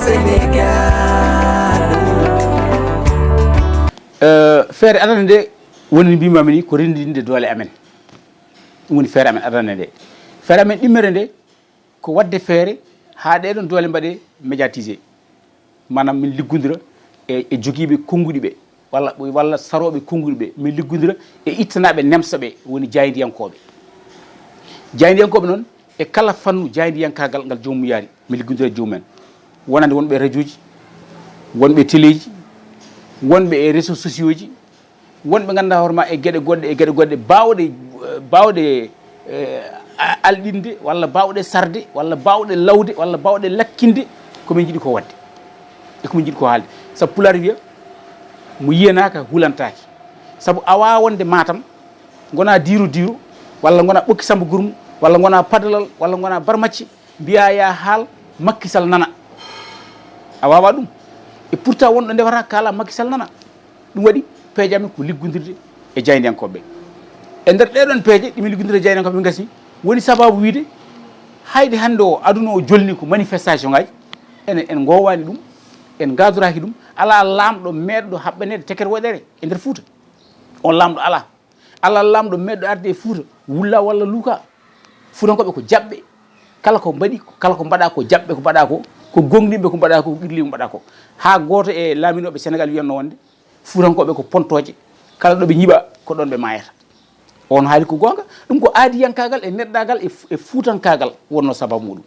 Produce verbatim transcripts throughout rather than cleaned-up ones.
Sénégal. Eh, feere adana nde woni mbimami ni ko renndinde doole amen. Ɗum woni feere amen adana nde. Feere amen ɗimmere nde ko waɗde feere haa ɗee ɗoon doole mbaɗe médiatisé. Maanaam min liggondira e e jogiiɓe konnguɗi ɓe walla walla sarooɓe konnguɗi ɓe, min liggondira e ittanaaɓe nemsa ɓe, woni jaayndiyankooɓe. Jaayndiyankooɓe noon e kala fannu jaayndiyankaagal ngal joomum yaari, min liggondira e joomum en. Wonande wonɓe e radio ji, wonɓe e teleeji, wonɓe e réseaux sociaux ji, wonɓe ngannduɗaa hoore ma e geɗe goɗɗe e geɗe goɗɗe baawɗe baawɗe eh, a- alɗinde walla baawɗe sarde walla baawɗe lawde walla baawɗe lakkinde ko min njiɗi ko waɗde e ko min njiɗi ko haalde. Sabu pulaar wiya mo yiyanaaka hulantaaki. Sabu a waawaa wonde Matam ngona diiro diiro walla ngona ɓokki samba gurmu walla ngona padalal walla ngona barmacce mbiya ya haal makkisal nana. A waawaa ɗum. E pourtant wonɗo ndewata kaala makkisal nana. Ɗum waɗi peeje amen ko liggondirde e jaayndiyankooɓe ɓe. E nder ɗee ɗoon peeje ɗi min liggondirde e jaayndiyankooɓe ɓe ngasi, woni sababu wiyde hayde hannde o aduna o jolni ko manifestation ngaji, enen en ngoowaani ɗum, en ngaadoraaki ɗum. Alaa laamɗo meeɗɗo haɓɓaneede teker woɗeere e nder Fuuta. On laamɗo alaa. Alaa laamɗo meeɗɗo arde e Fuuta wulla walla luuka. Fuutankooɓe ko jaɓɓe. Kala ko mbaɗi kala ko mbaɗa ko jaɓɓe ko mbaɗa ko, ko gonɗinɓe ko mbaɗa ko, ko qirliɓe ko mbaɗa ko. Haa gooto e laaminooɓe Senegaal wiyatno wonde Fuutankooɓe ko pontooje, kala ɗo ɓe ñiɓa ko ɗoon ɓe maayata. On haali ko goonga. Ɗum ko aadiyankaagal e neɗɗaagal e fu- e fuutankaagal wonnoo sababu muɗum.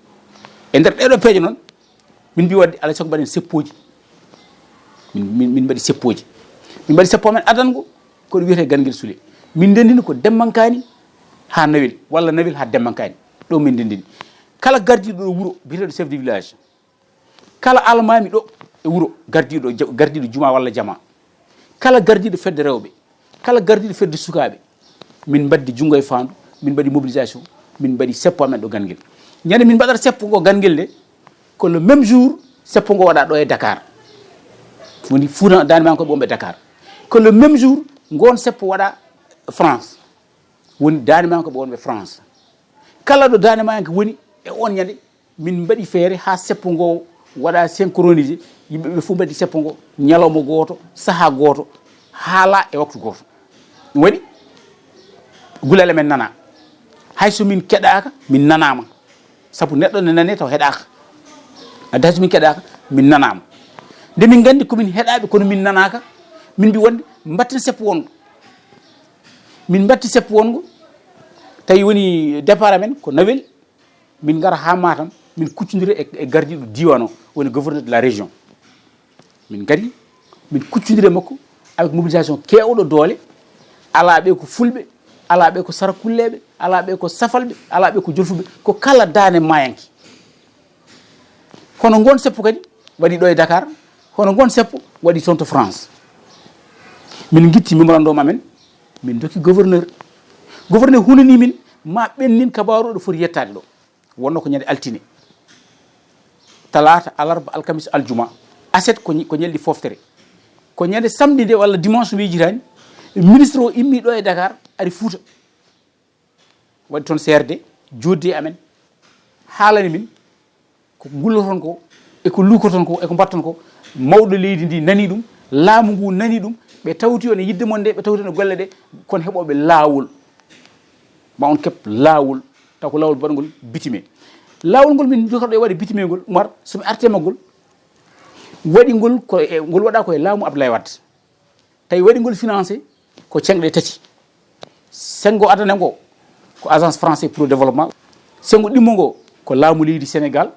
E nder ɗee ɗoo peeje noon min mbi waɗde alaa e sago mbaɗen seppooji. Min min- min mbaɗi seppooji. Min mbaɗi seppo amen adango ko ɗo wiyetee Ganngel Sule. Min ndenndini ko Dembankaani haa Nawel walla Nawel haa Dembankaani. Ɗo min ndenndini kala gardiiɗo ɗo wuro biyeteeɗo chef de village, kala almaami ɗo e wuro gardiiɗo ja- gardiiɗo juma walla jama, kala gardiiɗo fedde rewɓe, kala gardiiɗo fedde sukaaɓe, min mbaddi junngo e faandu, min mbaɗi mobilisation, min mbaɗi seppo amen ɗo Ganngel. Ñande min mbaɗata seppo ngo Ganngel nde ko le même jour seppo ngo waɗa ɗo e Dakar. Woni Fuuta Daande Maayo ko ɓe wonɓe Dakar. Ko le même jour ngoon seppo waɗa France. Woni Daande Maayo ko ɓe wonɓe France. Kala ɗo Daande Maayo ko woni e oon ñande min mbaɗi feere haa seppo ngo waɗa synchronisé, yimɓe ɓe fof mbaɗi seppo ngo ñalawma gooto, sahaa gooto, haala e waktu gooto. Ɗum waɗi gulal amen nana. Hay so min keɗaaka min nanaama. Sabu neɗɗo ne nane taw heɗaaka. Adda hay so min keɗaaka min nanaama. Nde min nganndi ko min heɗaaɓe kono min nanaaka, min mbi wonde mbatten seppo wonngo. Min mbatti seppo wonngo, tawi woni départ amen ko Nawel, min ngara haa Matam, min kuccondira e e gardiiɗo diiwaan o, woni gouverneur de la région. Min ngari, min kuccondira e makko avec mobilisation keewɗo doole, alaa ɓe ko fulɓe, alaa ɓe ko sarakulleeɓe, alaa ɓe ko safalɓe, alaa ɓe ko jolfuɓe, ko kala Daande Maayanke. Hono ngoon seppo kadi waɗi ɗo e Dakar, hono ngoon seppo waɗi toon to France. Min ngitti mémorandum amen, min ndokki gouverneur. Gouverneur hunani min ma ɓennin kabaaru ɗo foti yettaade ɗo. Wonno ko ñande altine, talaata, alarba, alkamis, aljuma, aset ko ñi- ko ñalɗi foftere. Ko ñande samedi nde walla dimanche mi yejjitaani, ministre o immi ɗo e Dakar, ari Fuuta. Waɗi toon C R D, jooɗdi e amen, haalani min ko ngulloton ko e ko luukoton ko e ko mbatton ko. Mawɗo leydi ndi nani ɗum, laamu ngu nani ɗum, ɓe tawti on e yidde mon nde, ɓe tawti on e golle ɗe, kon heɓooɓe laawol. Ma on keɓ laawol, taw ko laawol baɗngol bitime. Laawol ngol min jotorɗo e waɗde bitime ngol, Umar, so mi artii e maggol, waɗi ngol ko e ngol waɗa ko e laamu Abdoulaye Wade. Tawi waɗi ngol financé ko ceŋɗe tati. Senngo adana ngo ko Agence Française pour le Développement. Senngo ɗimmo ngo ko laamu leydi Sénégal.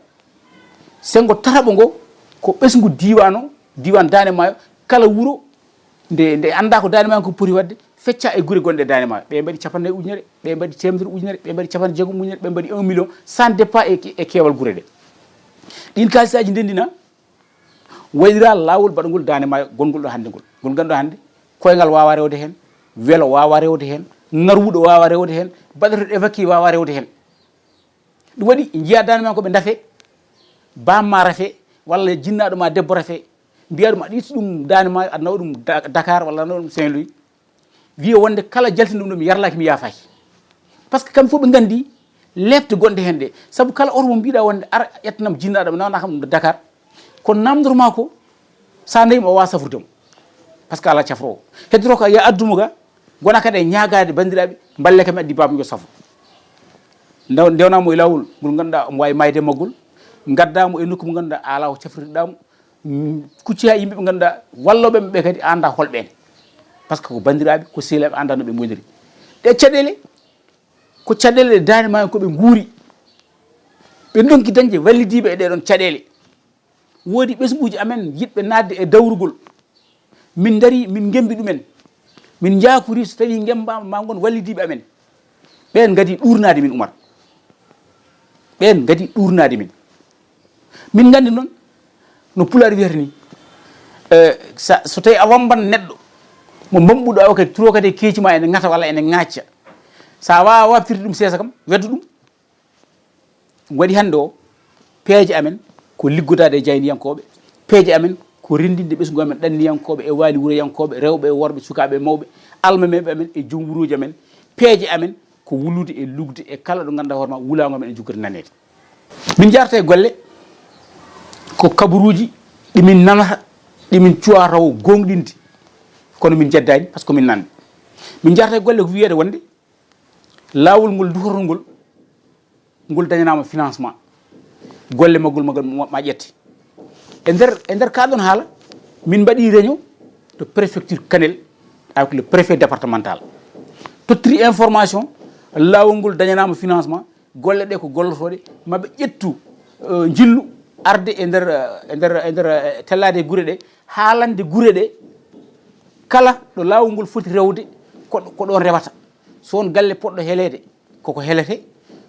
Senngo tataɓo ngo ko ɓesngu diiwaan o, diiwaan Daande Maayo, kala wuro nde nde anndaa ko Daande Maayo ko poti waɗde, fecca e gure gonɗe Daande Maayo. Ɓe mbaɗi capanɗe nayi ujunere, ɓe mbaɗi teemedere ujunere, ɓe mbaɗi capanɗe jeegom ujunere, ɓe mbaɗi un million, ça dépend e e keewal gure ɗe. Ɗiin kaalisaaji ndenndina, waɗira laawol baɗngol Daande Maayo gonngol ɗo hannde ngol. Ngol ngannduɗaa hannde koyngal waawaa rewde heen, welo waawaa rewde heen, ŋarwuɗo waawaa rewde heen, baɗoto évacué waawaa rewde heen. Ɗum waɗi njiyaa Daande Maayo ko ɓe ndafe, baam ma rafe, walla jinnaaɗo ma debbo rafe, mbiyaa ɗum aɗa itti ɗum Daande Maayo, aɗa nawa ɗum Da- Dakar walla aɗa nawa ɗum Saint-Louis. Wiya wonde kala jaltinɗo ɗum ɗo mi yarlaaki mi yaafaaki. Par ce que kamɓe fof ɓe nganndi leepte gonɗe heen ɗe. Sabu kala oto mo mbiɗa wonde ara ƴettanam jinnaaɗo mi nawana kam Dakar, Kono namdoto ma ko, sa nayimo a wawa safrude mo. Par ce que ala cafrowo heddoto ka ya addumo ga. Gona kadi e ñaagaade banndiraaɓe, mballe kam addi baaba yo safo. Ndewnamo e laawol ngol ngannduɗaa omo waawi maayde e maggol. Ngaddaamo e nokku mo ngannduɗaa alaa o cafrirɗaamo. Kucci haa yimɓe ɓe ngannduɗaa wallooɓe ɓe kadi annda holɓeen. Par ce que ko banndiraaɓe, ko sehilaaɓe, annda no ɓe ngoniri. Ɗe caɗeele ko caɗeele ɗe daande maayo ko ɓe nguuri. Ɓe ndonki dañde wallidiiɓe e ɗee ɗoon caɗeele. Woodi ɓesnguuji amen yiɗɓe naatde e dawrugol. Min ndarii, min ngemmbi ɗumen. Min njaakori so tawii ngemmbaama ma ngon wallidiiɓe amen. Ɓeen ngadii ɗuurnaade min, Umar. Ɓeen ngadii ɗuurnaade min. Min nganndi noon no Pulaar wiyata nii, eh, sa, so tawii a wammban neɗɗo mo mbambuɗo awa kadi turo kadi e keeci ma ene ŋata walla ene ŋaacca. So a waawaa waabtirde ɗum seesa kam, weddo ɗum. Waɗi hannde o, peeje amen ko liggodaade e jayniyankooɓe, peeje amen ko renndinde ɓesngu amen ɗanniyankooɓe e waali wuroyankooɓe, rewɓe e worɓe, sukaaɓe e mawɓe, almameeɓe amen e joom wuruuji amen. Peeje amen ko wulude e lugde e kala ɗo ngannduɗaa hoore ma wulaango amen ene jogori naneede. Min njaarta e golle ko kabaruuji ɗi min nanata, ɗi min cuwaa taw gooŋɗinde, kono min njeddaani, par ce que min nanni. Min njaarta e golle ko wiyeede wonde laawol ngol duhortol ngol, ngol dañanaama financement, golle maggol maggol ma, ma ƴette. E nder, e nder kaa ɗoon haala, min mbaɗii réunion to préfecture Kanel avec le préfet départemental. Tottiri information, laawol ngol dañanaama financement, golle ɗe ko gollotooɗe, ma ɓe ƴettu, eh, njillu arde e nder, eh, e nder, e nder, eh, tellaade e gure ɗe, haalande gure ɗe, kala ɗo laawol ngol foti rewde, ko, ko ɗoon rewata. So won galle poɗɗo heleede, koko helete.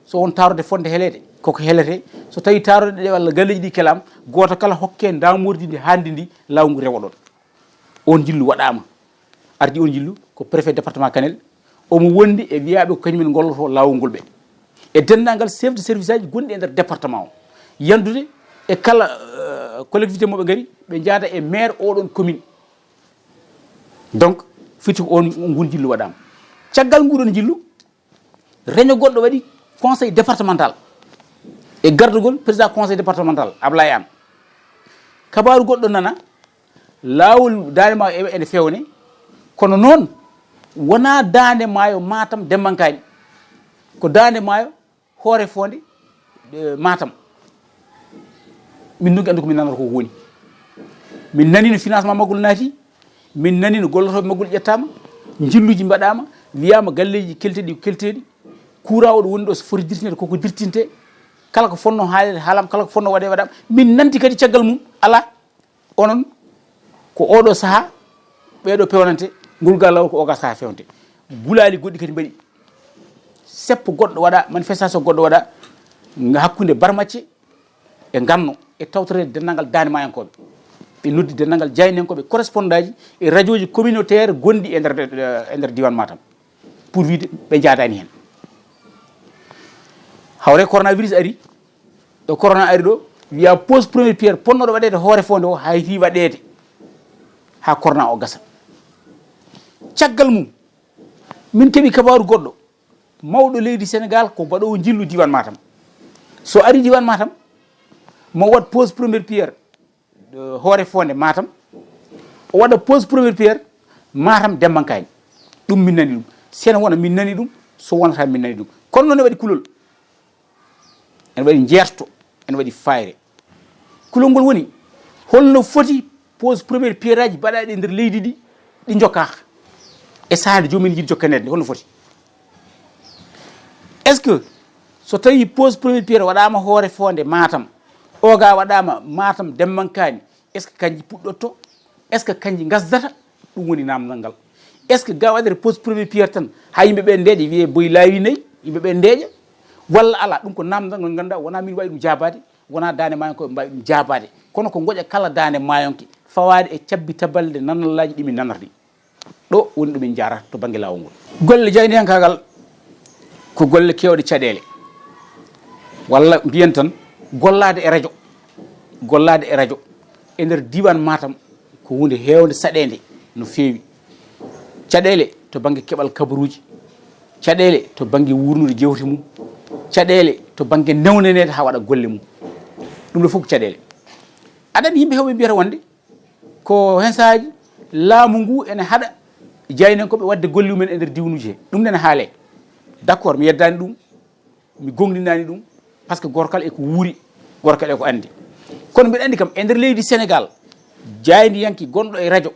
So won taarode fotnde heleede, koko helete. So tawii taarode ɗe walla galleeji ɗi kelaama, gooto kala hokke ndaamordi ndi haandi ndi, laawol ngol rewa ɗoon. Oon njillu waɗaama. Ardii oon njillu ko préfet département Kanel. Omo wondi e wiyaaɓe ko kañum en ngollotoo laawol ngol ɓe. E denndaangal chef de service aji gonɗi e nder département o. Yanndude e kala, euh, collectivité mo ɓe ngari, ɓe njaada e maire oɗon commune. Donc, fiti ko oon, ngun njillu waɗaama. Caggal nguɗon njillu, réunion goɗɗo waɗi conseil départemental e gardagol président conseil départemental Ablaye Anne. Kabaaru goɗɗo nana, laawol daande maayo e-, ene fewne, kono noon wonaa daande maayo Matam Dembankaani, ko daande maayo Hoore Foonde, eh, Matam. Min ndonki anndu ko min nanata ko woni. Min nani no financement maggol naati, min nani no gollotooɓe maggol ƴettaama, njilluuji mbaɗaama, wiyaama galleeji kelteeɗi ko kelteeɗi, courant o ɗo woni ɗo so foti dirtineede koko dirtinte, kala ko fotnoo haaleede haalaama, kala ko fotnoo waɗee waɗaama. Min nanti kadi caggal mum, alaa, onon ko oɗo sahaa ɓeeɗo pewnante, ngol gaa laawol ko oga sahaa fewnte. Gulaali goɗɗi kadi mbaɗi, seppo goɗɗo waɗa, manifestation goɗɗo waɗa, nga hakkunde Barmacce e Nganno e tawtoreede denndaangal daande maayankooɓe. Ɓe noddi denndaangal jaayndiyankooɓe, correspondant ji e rajooji communautaire gonɗi e nder, e nder diiwaan Matam, pour wiide ɓe njaadaani heen. Hawre coronavirus ari, ɗo corona ari ɗo, wiya pose première pierre ponnooɗo waɗeede Hoore Foonde o, hay fii waɗeede haa corona o gasa. Caggal mum, min keɓi kabaaru goɗɗo, mawɗo leydi Senegaal ko mbaɗoowo njillu diiwaan Matam. So ari diiwaan Matam, mo waɗ pose première pierre, eh, Hoore Foonde Matam, o waɗa pose première pierre Matam Dembankaani. Ɗum min nani ɗum. Si ene wona min nani ɗum, so wonata min nani ɗum. Kono noon ne waɗi kulol. Ene waɗi njeerto, ene waɗi fayre. Kulol ngol woni, holno foti pose première pierre aji mbaɗaaɗi e nder leydi ndi, ɗi njokkaaka? E sahaa nde joomum en njiɗi jokkaneede nde, holno foti? Est-ce que so tawii pose première pierre waɗaama Hoore Foonde Matam, oga waɗaama Matam Dembankaani, est-ce que kanji puɗɗotto? Est-ce que kanji ngasdata? Ɗum woni naamndal ngal. Est-ce que ga waɗere pose première pierre tan, haa yimɓe ɓe ndeeƴa, wiyee boy laawi nayi, yimɓe ɓe ndeeƴa? Walla alaa? Ɗum ko naamndal ngal ngannduɗaa wonaa min waawi ɗum jaabaade, wonaa daande maayo ko mbaawi ɗum jaabaade. Kono ko ngoƴa kala daande maayonke fawaade e cabbi tabalde nanallaaji ɗi min nanata ɗi. Ɗo woni ɗo min njaarata to bannge laawol ngol. Golle jaayndiyankaagal ko golle keewɗe caɗeele. Walla mbiyen tan gollaade e rajo. Gollaade e rajo e nder diiwaan Matam ko huunde heewnde saɗeende no feewi. Caɗeele to bannge keɓal kabaruuji, caɗeele to bannge wuurnude jewte mum, caɗeele to bannge newnaneede haa waɗa golle mum. Ɗum ɗo fof ko caɗeele. Aɗa anndi yimɓe heewɓe mbiyata wonde ko heen sahaaji laamu ngu ene haɗa jaayndiyankooɓe waɗde golle mumen e nder diwnuuji he. Ɗum nene haalee. D'accord, mi yeddaani ɗum, mi goongɗinaani ɗum, parce que gooto kala e ko wuuri, gooto kala e ko anndi. Kono mbiɗa anndi kam, e nder leydi Sénégal, jaayndiyanke gonɗo e rajo,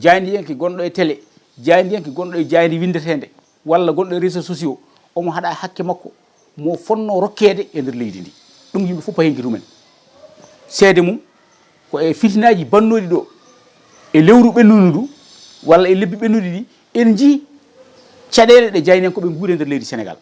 jaayndiyanke gonɗo e télé, jaayndiyanke gonɗo e jaayndi winndeteende, walla gonɗo e réseaux sociaux, omo haɗa hakke makko, mo fotnoo rokkeede e nder leydi ndi. Ɗum yimɓe fof payi heen gite mumen. Seede mum, ko e fitinaaji bannooɗi ɗo, e lewru ɓennundu ndu, walla e lebbi ɓennuɗi ɗi, en njii caɗeele ɗe jaayndiyankooɓe nguuri e nder leydi Sénégal.